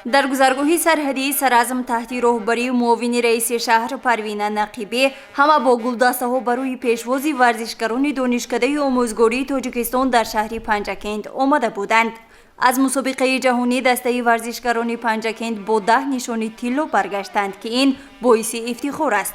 Дар гузаргоҳи сарҳадии Саразм таҳти роҳбарии муовини раиси шаҳр Парвина Нақибӣ ҳама бо гулдастаҳо барои пешвози варзишгарони Донишкадаи омӯзгории Тоҷикистон дар шаҳри Панҷакент омада буданд. Аз мусобиқаи ҷаҳонӣ дастаи варзишгарони Панҷакент бо 10 нишони тилло баргаштанд, ки ин боиси ифтихор аст.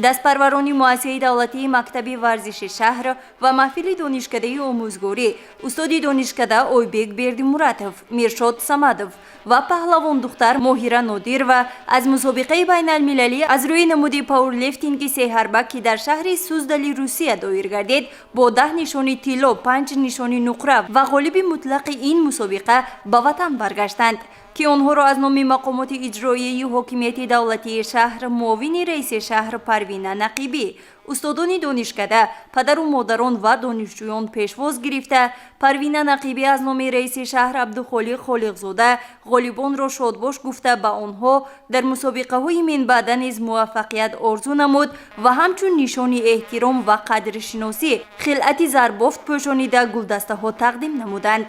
Дастпарварони муассисаи давлатии мактаби варзиши шаҳр ва маҳфили Донишкадаи омӯзгорӣ, устоди донишкада Ойбек Бердимуратов, Миршод Самадов ва паҳлавондухтар Моҳира Нодирова аз мусобиқаи байналмилалӣ аз рӯи намуди пауэрлифтинги сеҳарба, ки дар шаҳри Суздали Русия доир гардид, бо 10 нишони тилло, панҷ нишони нуқра ва ғолиби мутлақи ин мусобиқа ба ватан баргаштанд, ки онҳоро аз номи мақомоти иҷроияи ҳокимияти давлатии шаҳр муовини раиси шаҳр Парвина Нақибӣ, устодони донишкада, падару модарон ва донишҷӯён пешвоз гирифта, Парвина Нақибӣ аз номи раиси шаҳр Абдухолиқ Холиқзода ғолибонро шодбош гуфта, ба онҳо дар мусобиқаҳои минбаъда низ муваффақият орзу намуд ва ҳамчун нишони эҳтиром ва қадршиносӣ хилъати зарбофт пӯшонида, гулдастаҳо тақдим намуданд.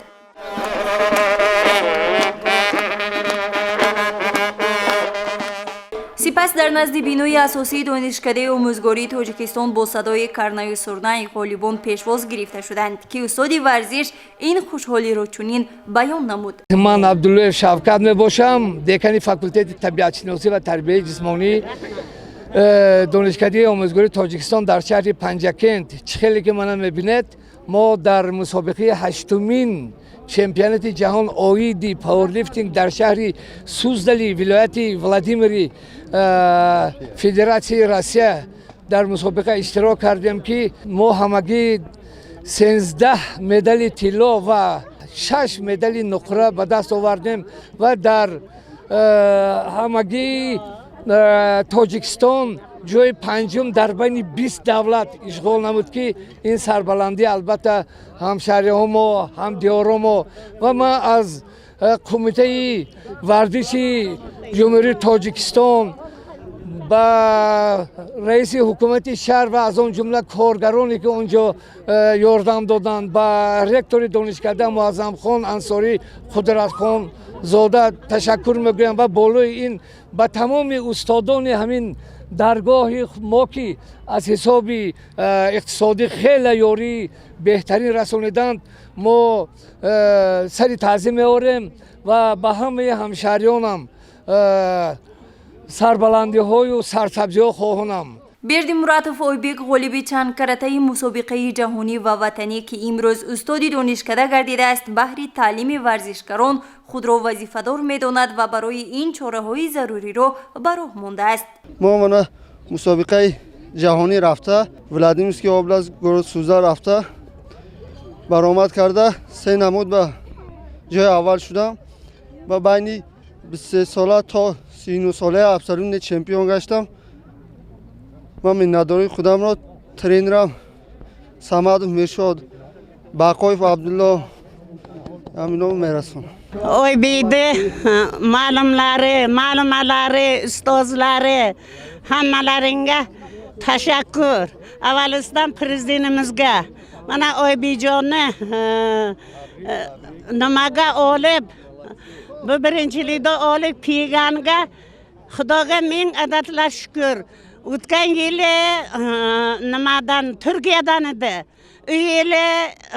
Сипас дар назди бинои асосии Донишкадаи омӯзгории Тоҷикистон бо садои карнаю сурнаи ғолибон пешвоз гирифта шуданд, ки устоди варзиш ин хушҳолиро чунин баён намуд. Ман Абдуллоев Шавкат мебошам, декани факултети табиатшиносӣ ва тарбияи ҷисмонӣ Донишкадаи омӯзгории Тоҷикистон дар шаҳри Панҷакент. Чӣ хеле ки мана мебинед, мо дар мусобиқаи ҳаштумин чемпионати ҷаҳон оиди пауэрлифтинг дар шаҳри Суздали вилояти Владимири Федератсияи Россия дар мусобиқа иштирок кардем, ки мо ҳамагӣ 13 медали тилло ва шаш медали нуқра ба даст овардем ва дар ҳамагӣ Тоҷикистон ҷои панҷум дар байни 20 давлат ишғол намуд, ки ин сарбаландӣ албатта ҳамшаҳриҳомо, ҳамдиёромо. Ва ман аз Кумитаи варзиши Ҷумҳурии Тоҷикистон ба раиси ҳукумати шаҳр ва аз он ҷумла коргароне, ки он ҷо ёрдам доданд, ба ректори донишкада Муаззамхон Ансорӣ Қудратхон зода ташаккур мегӯям ва болои ин ба тамоми устодони ҳамин даргоҳи мо, ки аз ҳисоби иқтисодӣ хеле ёрии беҳтарин расониданд, мо сари таъзим меорем ва ба ҳамаи ҳамшаҳриёнам сарбаландиҳою сарсабзиҳо хоҳонам. Бердимуратов Ойбек, ғолиби чанд каратаи мусобиқаи ҷаҳонӣ ва ватанӣ, ки имрӯз устоди донишкада гардидааст, баҳри таълими варзишгарон худро вазифадор медонад ва барои ин чораҳои заруриро ба роҳ мондааст. Мо мана мусобиқаи ҷаҳонӣ рафта, Владимирский область, город Суздал рафта баромад карда, се намуд ба ҷои аввал шудам ва байни 23 сола то 39 солаи абсолютный чемпион гаштам. Ман миннатдории худамро тренерам Самадов Миршод, Бақоев Абдулло, ҳамино мерасонам. Oybekni ma'lumlari, ma'lumalari, ustozlari, hammalaringga tashakkur. Avvalisidan prezidentimizga, mana Oybekjonni nimaga olib, bu birinchilikda olib kelganiga Xudoga ming adadlar shukur. O'tgan yili nimadan, Turkiyadan edi, u yili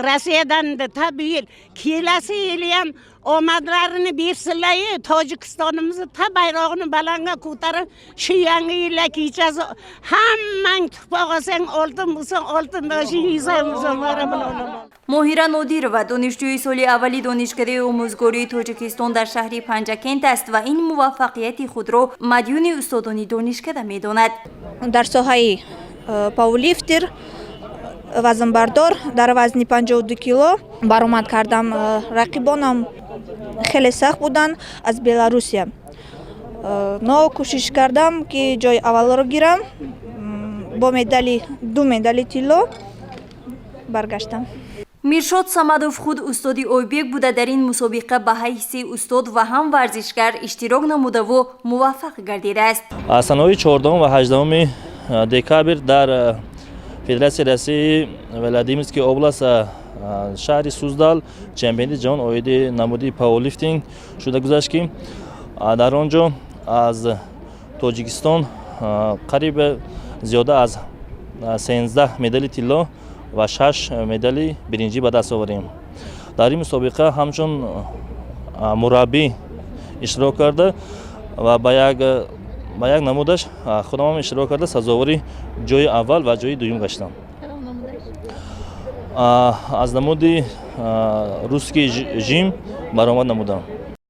Rossiyadan edi, ta bu yil, kelasi yili ham omadlarini bersinlar, Tojikistonimizni ta bayrog'ini balandga ko'tarib, shu yangi yillar kechasi hammang tuproq olsang oltin bo'lsin, oltin boshing yesan bo'lsin. Моҳира Нодирова донишҷӯи соли аввали Донишкадаи омӯзгории Тоҷикистон дар шаҳри Панҷакент аст ва ин муваффақияти худро мадюни устодони донишкада медонад. Дар соҳаи пауэрлифтер, вазнбардор, дар вазни 52 кило баромад кардам. Рақибонам хеле сахт буданд аз Беларусия, но кӯшиш кардам, ки ҷои аввалро гирам. Бо медали, ду медали тилло баргаштам. Миршод Самадов худ устоди Ойбек буда, дар ин мусобиқа ба ҳайси устод ва ҳам варзишгар иштирок намудаву муваффақ гардидааст. Аз санаҳои 14 ва 18 декабр дар Федератсияи Россияи, Владимирский область, шаҳри Суздал чемпионати ҷаҳон оиди намуди пауэрлифтинг шуда гузашт, ки Дар он ҷо аз Тоҷикистон қариб зиёда аз 13 медали тилло ва шаш медали биринҷӣ ба даст овардем. Дар ин мусобиқа ҳамчун мураббӣ иштирок карда ва ба як намудаш худамам иштирок карда, сазовори ҷои аввал ва ҷои дуюм гаштам. Аз намуди русский жим баромад намудам.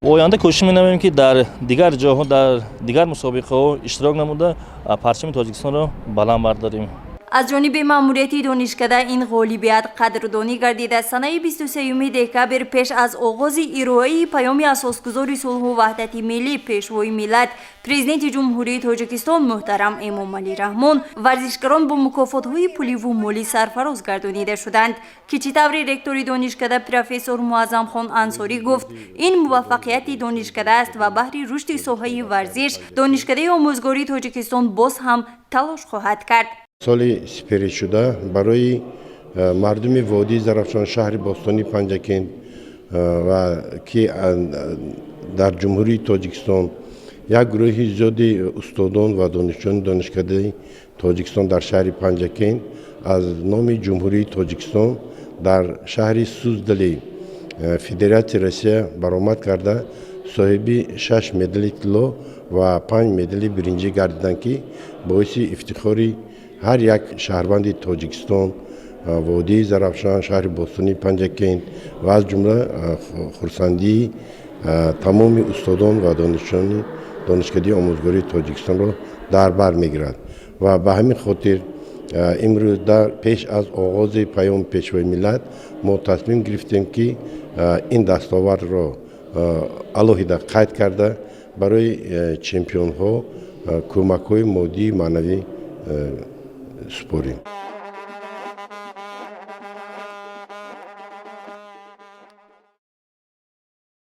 Оянда кӯшиш менамоем, ки дар дигар ҷоҳо, дар дигар мусобиқаҳо иштирок намуда, парчами Тоҷикистонро баланд бардорем. Аз ҷониби маъмурияти донишкада ин ғолибият қадрдонӣ гардида, санаи 23 декабр пеш аз оғози ироаи паёми асосгузори сулҳу ваҳдати миллӣ, Пешвои миллат, Президенти Ҷумҳурии Тоҷикистон муҳтарам Эмомалӣ Раҳмон, варзишгарон бо мукофотҳои пуливу молӣ сарфароз гардонида шуданд, ки чӣ таври ректори донишкада профессор Муаззамхон Ансорӣ гуфт, ин муваффақияти донишкада аст ва баҳри рушди соҳаи варзиш Донишкадаи омӯзгории Тоҷикистон боз ҳам талош хоҳад кард. Соли сипаришуда барои мардуми водии Зарафшон, шаҳри бостонии Панҷакент ва ки дар Ҷумҳурии Тоҷикистон як гурӯҳи зиёди устодон ва донишҷӯёни Донишкадаи Тоҷикистон дар шаҳри Панҷакент аз номи Ҷумҳурии Тоҷикистон дар шаҳри Суздали Федератсияи Россия баромад карда, соҳиби шаш медали тилло ва панҷ медали биринҷӣ гардиданд, ки боиси ифтихори ҳар як шаҳрванди Тоҷикистон, водии Зарафшон, шаҳри бостонии Панҷакент ва аз ҷумла хурсандии тамоми устодон ва донишҷӯёни Донишкадаи омӯзгории Тоҷикистонро дар бар мегирад. Ва ба ҳамин хотир имрӯз дар пеш аз оғози паёми Пешвои миллат мо тасмим гирифтем, ки ин дастовардро алоҳида қайд карда, барои чемпионҳо кӯмакҳои моддию маънавӣ супорем.